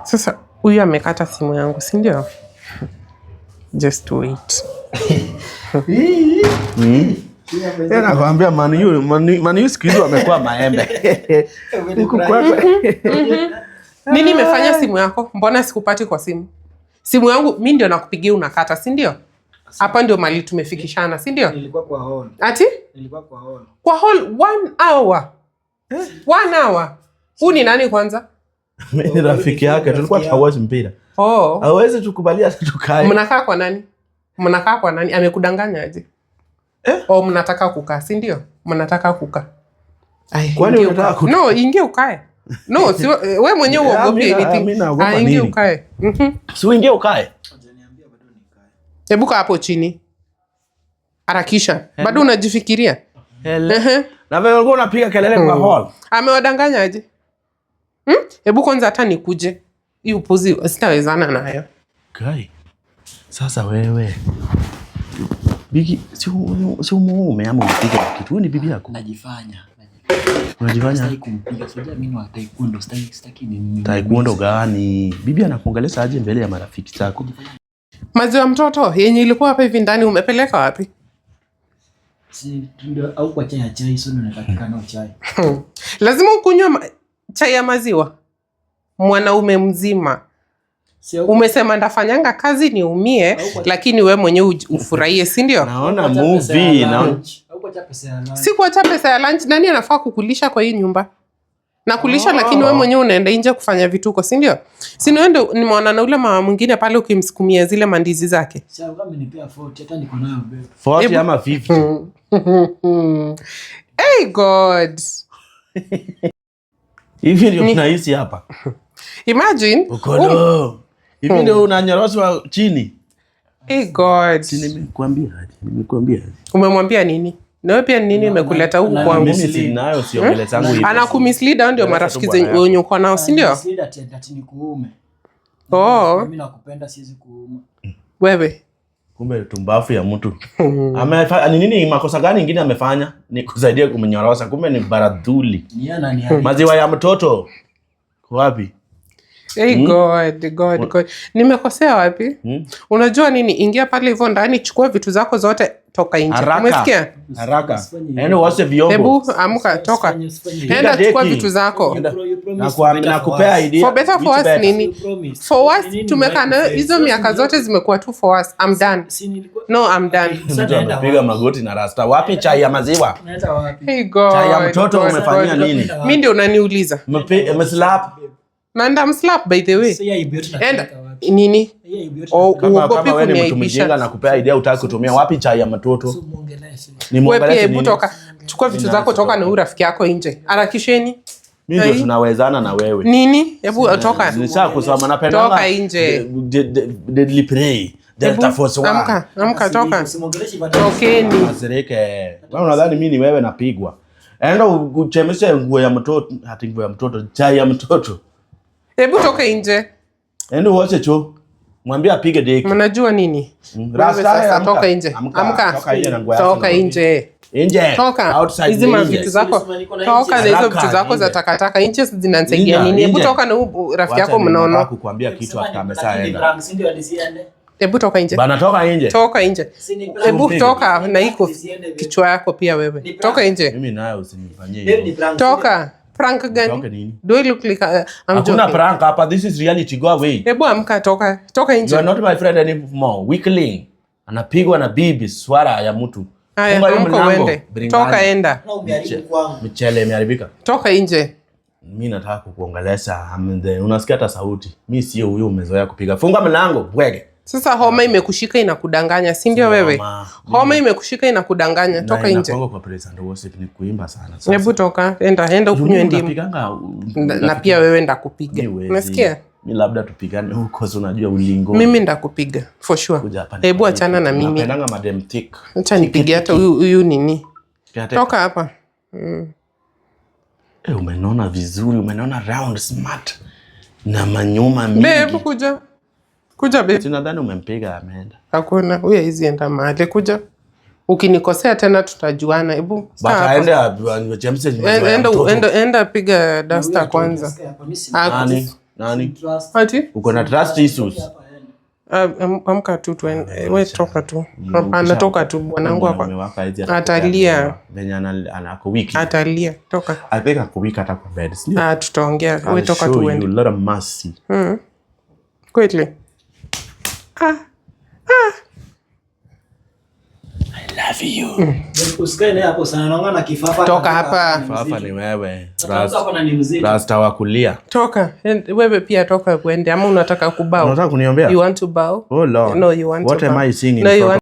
Sasa huyu amekata simu yangu, si ndio? Just wait. Yeye nakwambia Man U, Man U siku hizi wamekuwa maembe. Huku kwako. Nini imefanya simu yako? Mbona sikupati kwa simu? Simu yangu mi ndio nakupigia unakata, si ndio? Hapa ndio mali tumefikishana, si ndio? Nilikuwa kwa hall. Ati? Nilikuwa kwa hall. Kwa hall one hour. One hour. Huu ni nani kwanza? Mimi ni rafiki yake, tulikuwa tunawatch mpira. Oh. Hawezi tukubalia hata tukae. Mnakaa kwa nani? Mnakaa kwa nani? Amekudanganya aje? Eh? Oh, mnataka kukaa, si ndio? Mnataka kukaa. Ai, Kwani ingia unataka ukae. No, ingia ukae. No, si we mwenyewe Yeah, uogopi anything. mi naogopa Ah, ingia nini? ukae. Si uingie ukae. Hajaniambia bado nikae. Hebu kaa hapo chini. Harakisha. Bado unajifikiria? Ehe. Na wewe ulikuwa unapiga kelele kwa hall. Amewadanganya aje? Hmm? Hebu kwanza hata nikuje. Hii upuzi sitawezana nayo. Kai. Sasa wewe. Biki, si umuume ama umpige na kitu. Huyu ni bibi yako. Najifanya. Unajifanya Sitaki kumpiga. Sijui mimi ni wa taekwondo, sitaki ni taekwondo gani? Bibi anakuongelesha aje mbele ya marafiki zako? Maziwa mtoto yenye ilikuwa hapa hivi ndani umepeleka wapi? Si ndio au kwa chai ya chai sio ndio napatikana nao chai. Lazima ukunywe chai ya maziwa. Mwanaume mzima. Si au Umesema ndafanyanga kazi niumie, lakini we mwenyewe ufurahie, si ndio? Naona kwa pesa ya movie, naona lunch. Au kwa pesa ya lunch. Si kuacha pesa ya lunch, nani anafaa kukulisha kwa hii nyumba? Nakulisha, lakini we mwenyewe unaenda nje kufanya vituko, si ndio? Si ni wewe ndio nimeona na ule mama mwingine pale ukimsukumia zile mandizi zake. Si au kama amenipea 40 hata niko nayo babe. 40 ama 50. Hey God. Hivi ndio tunahisi hapa. Imagine. Ukolo. Hivi ndio unanyoroshwa chini. Hey God. Si nimekuambia aje? Nimekuambia aje? Umemwambia nini? Na wewe pia ni nini imekuleta huku kwangu? Mimi sinayo siongelea zangu hivi. Anakumislead, hao ndio Ndio marafiki bwana yako. wenye uko nao, si ndio? Mislead ati nikuume. Oh. Mimi nakupenda, siwezi kuuma. Wewe. Kumbe tumbafu ya mtu. Ni nini makosa gani ingine amefanya? Ni kusaidia kumnyorosha. Kumbe ni baradhuli. Ni yeye ananiharibu. Maziwa ya mtoto. Kwa wapi? Hey God, God, God. Nimekosea wapi? Unajua nini? Ingia pale hivyo ndani, chukua vitu zako zote, toka nje. Haraka. Umesikia? Haraka. Usifanye Yaani uoshe vyombo. Hebu amka, toka. Usifanye hivyo. Enda chukua deki. vitu zako. You promise Na for better for nakupea worse. idea. For better for Which worse better? nini? You promise. For worse Nini tumekaa nayo nimewahi hizo kufail? miaka zote zimekuwa tu for worse. I'm done. Si nilikuwa No, I'm done. Sasa Mtu naenda amepiga wapi? magoti na rasta. Wapi chai ya maziwa? Naenda wapi? Hey God. Chai ya mtoto God, umefanyia God, nini? God. Mi ndio unaniuliza. Umeslap. Na ndamslap by the way. Sasa hii aibu yote Enda napeleka wapi? nini? Hii aibu yote Oh, napeleka Kama Uogopi kama wewe ni mtu kuniaibisha. mjinga na kupea idea utaki kutumia, wapi chai ya mtoto? wapi? Muongeleshe. Ni Wewe pia muongeleshe hebu nini? toka. Chukua vitu Nini zako, toka nani na huyu rafiki yako nje. Harakisheni. Mimi ndio Ai. tunawezana na wewe. Nini? Hebu toka. Nisha kusoma napenda. Toka nje. Deadly Prey. Delta Hebu, Force 1. Amka, amka, toka. Usimwongeleshe bado. Tokeni. Kasirike. Wewe unadhani mimi ni wewe napigwa? Enda uchemshe nguo ya mtoto, hati nguo ya mtoto, chai ya mtoto. Hebu toka nje. Enda uoshe choo. Mwambie apige deki. Mnajua nini? Wewe Rasta, sasa amka. toka nje. Amka. Amka. Toka nje na nguo yako. Toka nje. Nje. Toka. Outside Hizi ni mavitu nje. zako. Sisi niko na Toka na hizo Haraka, vitu zako za nje. takataka. Nje zinanisaidia Nje, nini? Hebu nje. toka na huyu rafiki Wacha yako ni nataka mnaona. kukuambia kitu Sema after lakini ameshaenda. prank, si ndio alisiende? Hebu toka nje. Bana toka nje. Toka nje. Si ni prank. Hebu Umpige. toka na iko Nisiende, babe. kichwa yako pia wewe. Ni prank. Toka nje. Mimi nayo usinifanyie Babe, ni hivyo. prank. Toka. Prank Toke gani? nini? Do I look like I'm Hakuna joking? prank hapa. This is reality. Go away. Hebu amka, toka. Toka You nje. are not my friend anymore. Weakling. Anapigwa na bibi swara ya mtu. Haya, Funga hiyo amka mlango. uende. Biringani. Toka enda. Na umeharibu kwangu. Michele imeharibika. Toka nje. Mi nataka kukuongelesha. Unasikia hata sauti. Mi sio huyo umezoea kupiga. Funga mlango, bwege. Sasa homa imekushika inakudanganya, si ndio wewe? Homa. Homa imekushika inakudanganya. Toka Na nje. inakuanga kwa praise and worship ni kuimba sana. Sasa. Hebu toka, enda enda ukunywe ndimu. Unapiganga Na pia wewe ndakupiga. Mi huwezi. Unasikia? Mi labda tupigane huko, si unajua ulingo. Mimi ndakupiga for sure. Kuja hapa Hebu achana na mimi. Napendanga madem thick. Acha nipige hata huyu huyu nini. Kate- Toka hapa. Eh, umenona vizuri, umenona round smart na manyuma mingi. Babe, kuja. Kuja babe. Si nadhani umempiga ameenda. Hakuna, huyu hawezi enda mahali. Kuja. Ukinikosea tena tutajuana. Hebu But kaa hapa. aende achemshe maziwa ya Enda, mtoto. enda, enda piga dasta kwanza. Sikia hapa, mimi si- Ah, Nani? Nani? Trust. Ati? Uko na trust issues. Hapa ende. Ah, amka tu tuende. We toka tu. Hapana, toka tu bwanangu Mwanaume hapa. wako haezi Atalia. Venye ako weak. Atalia. Toka. I think ako weak hata kwa bed. Sindio? Ah, tutaongea. We I'll toka show tu you uende. a lot of mercy. Kweli. Ah. Love you. Usikae naye hapo sana, naona na kifafa. Toka hapa. Fafa ni wewe. Ataanza hapa na ni mzito. Rasta wa kulia. Toka. Wewe pia toka uende ama unataka kubow? Unataka kuniombea? You want to bow? Oh Lord. No, you want What to am bow. I seeing in No, you front want